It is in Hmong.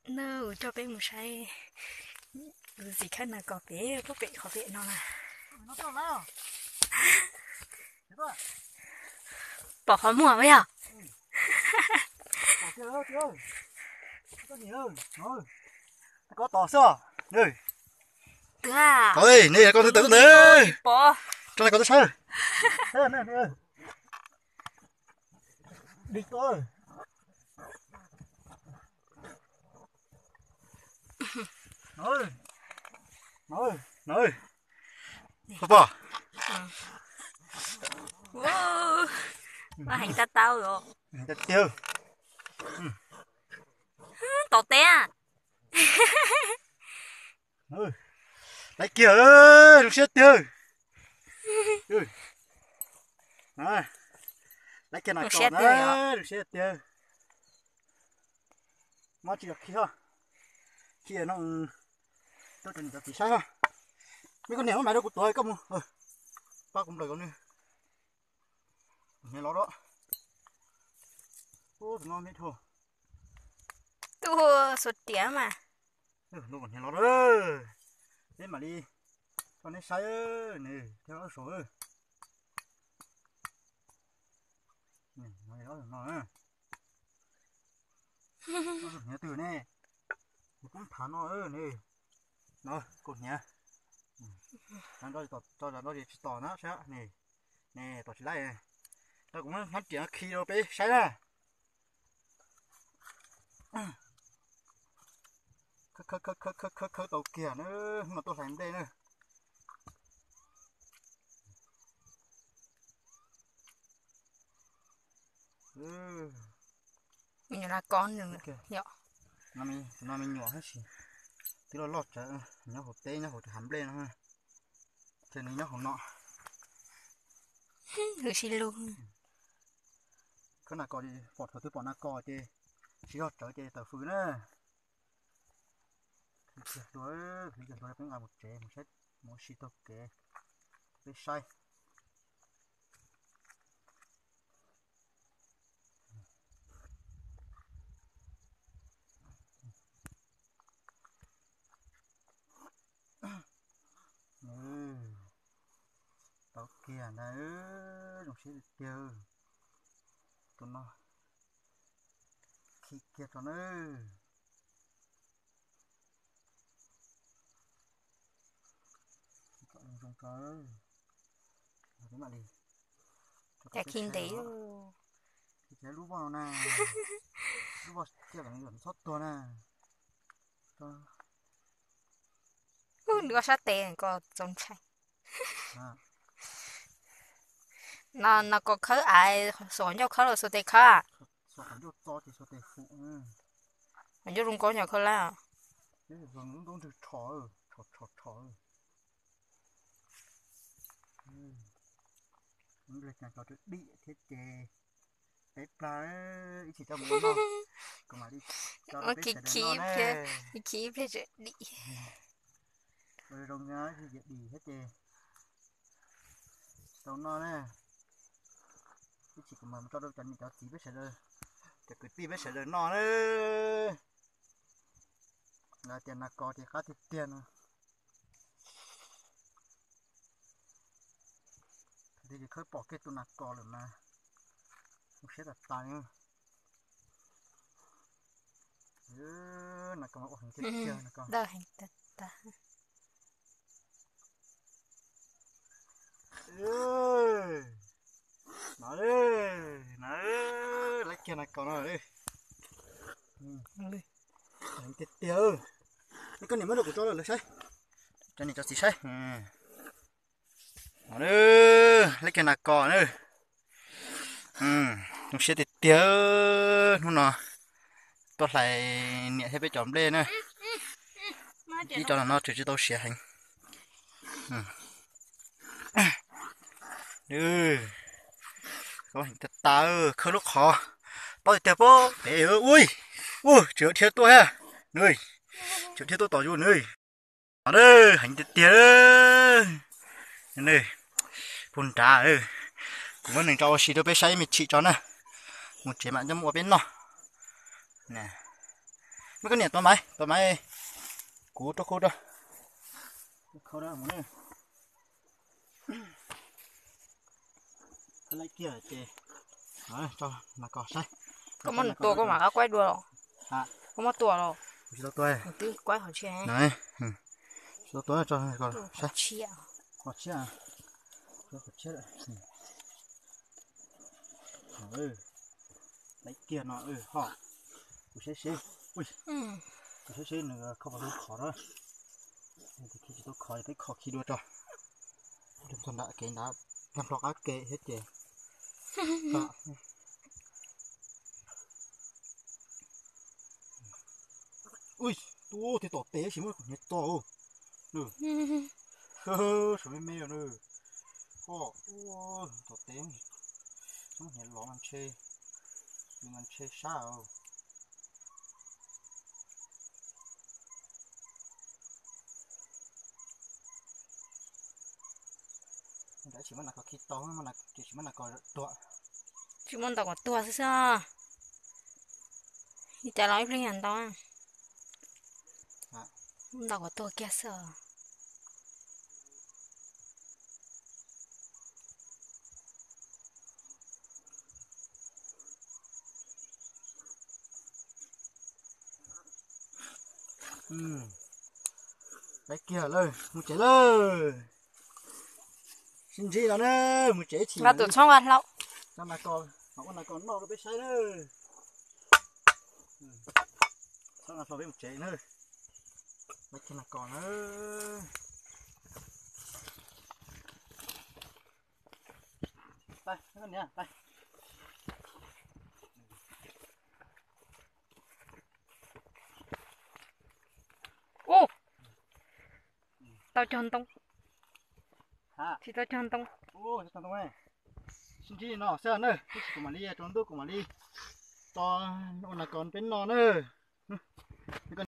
Nws coj peb mus saib tus txiv khawb nas kos pem, pem qhov pem no na. Pom qhov muag yog. Koj tos xwb. Twb ne, koj twb tawm ntawd. Pom. Tso na, koj twb saib. Pom, pom. Heev tau tau os. Heev tiag tiag. Tom teb. Laiv kiag, zoo siab tiag. Laiv kiag nas kos na, zoo siab tiag. Mob tsis yog khi, khi no tuaj rau niam cov txiv saib os. Mej koj niam muab maiv rau kuv tuav koj mus, pab kuv nplawm kom nws hniav los rau. Ub, tus no me dhau. Tuaj xuas riam mas. Nws kom hniav los rau, peb mam li coj neb saib nws thiab ob saum. No, hniav twg ne, kuv poob thav no ne, no kaus hniav. Tso, tso tsis tom na sab ne, ne tom tsis laib. Tau kuv muab hnab riam khi rau peb saib na. Khawb khawb khawb khawb khawb khawb tau kiag na, hnub no tuaj hlais nplej na. Me nyuam nas kos nws yom. No me nyuam tab sis twb loj loj tsawv, nyob hauv teb nyob hauv hav nplej no, ces nws nyob hauv no. Nws sib lug. Khawb nas kos, pom thaum twg pom nas kos ces siv zog tsawv ces tawm fws na. Hlub kiag hlua, hlub kiag hlua, peb nqa mus tsev mus saib, mus ua si taug kev, peb saib. Tau kiag ntag, zoo siab tiag tiag. Tus no khi kiag tso nawb. Zoo zoo tso, peb mam li, cov khi ntev, khi lub voj no na, lub voj tiaj kom nws txhob tuag na. Nws ua sab tes ko txaus ntshai. No, no kos khawb av, xuas ncauj khawb los xuas tes khawb? Xuas ncauj txo ces xuas tes fum. Ncauj zoo nkauj nyuam khawb lawm. Dim thiab ces peb plag ib chim coj mus noj, kuv mam li coj peb sawv daws noj na. Dim zoo, dim thiab ces tau noj na. Ib chim kuv mam coj rau cov niam cov txiv peb sawv daws, cov kwv tij peb sawv daws noj na. Lawv tias nas kos ces qab tiag tiag no. Thaum twg khawb pom kiag tus nas kos lawm mas zoo siab tas tas li. Nas kos mas ua heev tiag tiag nas kos. No, no, laiv kiag nas kos no. Heev tiag tiag. Nej koj niam muab rau kuv tso rau lawv saib, cov niam cov txiv saib. Laiv kiag nas kos na. Zoo siab tiag tiag, hnub no tuaj hlais niam thiab peb cov nplej na. Ib co no tseem tsis tau siav heev. Khaub heev tas tas, khawb lub qhov tob tiag tiag pob pem. Ui, ua tseem dhia tuaj thiab, tseem dhia tuaj tom yus na. Heev tiag tiag. Puag nrad, kuv muab nees tso ua si rau peb saib ib me chim tso na, mus tsev mam coj mus ua peb noj. Muab koj niam tua maiv, tua maiv, kuv rau khau rau. Khau rau mus ne. Laib kiag ces tso nas kos saib. Koj muab nws tua koj mam qab quaib dua los? Koj muab tua los? Kuv tsis tau tua. Twb quaib qhov tshiab. Tsis tau tua, tso nas kos saib. Qhov tshiab. Qhov tshiab. Laib kiag no ho. Kuv saib seb, kuv saib seb nws kho puas tau khov na. Tsis tau khov, peb kho khi dua tso. Txog nram kev nrad, nag hlo qab kev thiab ces. Ui, tuaj tej tom tes tab sis muab kuv hniav txo. Saum me me os. Tom tes, muab hniav lov mas ntshe, mas ntshe sab os. Nrad tsis muab nas kos khi tau, tsis muab nas kos tuag. Tsis muab ntaus kom tuag xwb xwb. Li cas los ib pliag yam ntau. Ntaus kom tuag kiag xwb. Laib kiag lawm, mus tsev lawm. Sib ntsib no na, mus tsev ib chim. Nqa tus txhob nqa hlau. Txhob nas kos, ua nas kos noj rau peb saib na. Txhob nas kos peb mus tsev na. Laib kiag nas kos na. Ub, tau cog ntoo. Tsis tau cog ntoo. Sib ntsib no xwb na, ib chim kuv mam li rau ntuj kuv mam li tso ua nas kos peb noj na.